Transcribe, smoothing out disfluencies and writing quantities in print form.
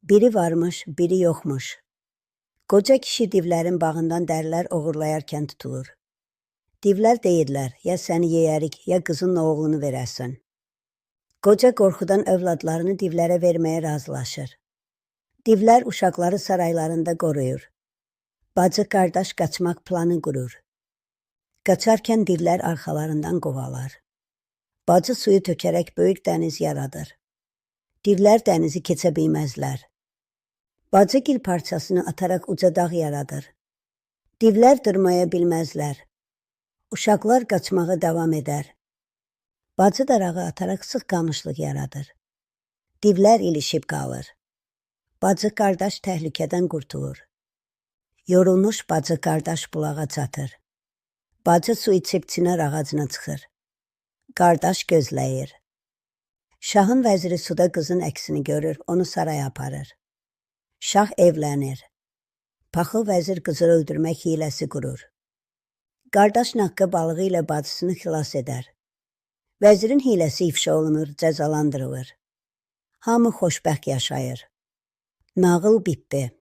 Biri varmış, biri yoxmuş. Qoca kişi divlərin bağından dərilər oğurlayarkən tutulur. Divlər deyirlər, ya səni yeyərik, ya qızınla oğlunu verəsən. Qoca qorxudan övladlarını divlərə verməyə razılaşır. Divlər uşaqları saraylarında qoruyur. Bacı qardaş qaçmaq planı qurur. Qaçarkən divlər arxalarından qovalar. Bacı suyu tökərək böyük dəniz yaradır. Divlər dənizi keçə bilməzlər. Bacı gil parçasını ataraq uca dağ yaradır. Divlər dırmaya bilməzlər. Uşaqlar qaçmağa davam edər. Bacı darağı ataraq sıx qamışlıq yaradır. Divlər ilişib qalır. Bacı qardaş təhlükədən qurtulur. Yorulmuş bacı qardaş bulağa çatır. Bacı su içib çinar ağacına çıxır. Qardaş gözləyir. Şahın vəziri suda qızın əksini görür, onu saraya aparır. Şah evlənir. Paxıl vəzir qızı öldürmək hiləsi qurur. Qardaş naqqı balığı ilə bacısını xilas edər. Vəzirin hiləsi ifşa olunur, cəzalandırılır. Hamı xoşbəxt yaşayır. Nağıl bitdi.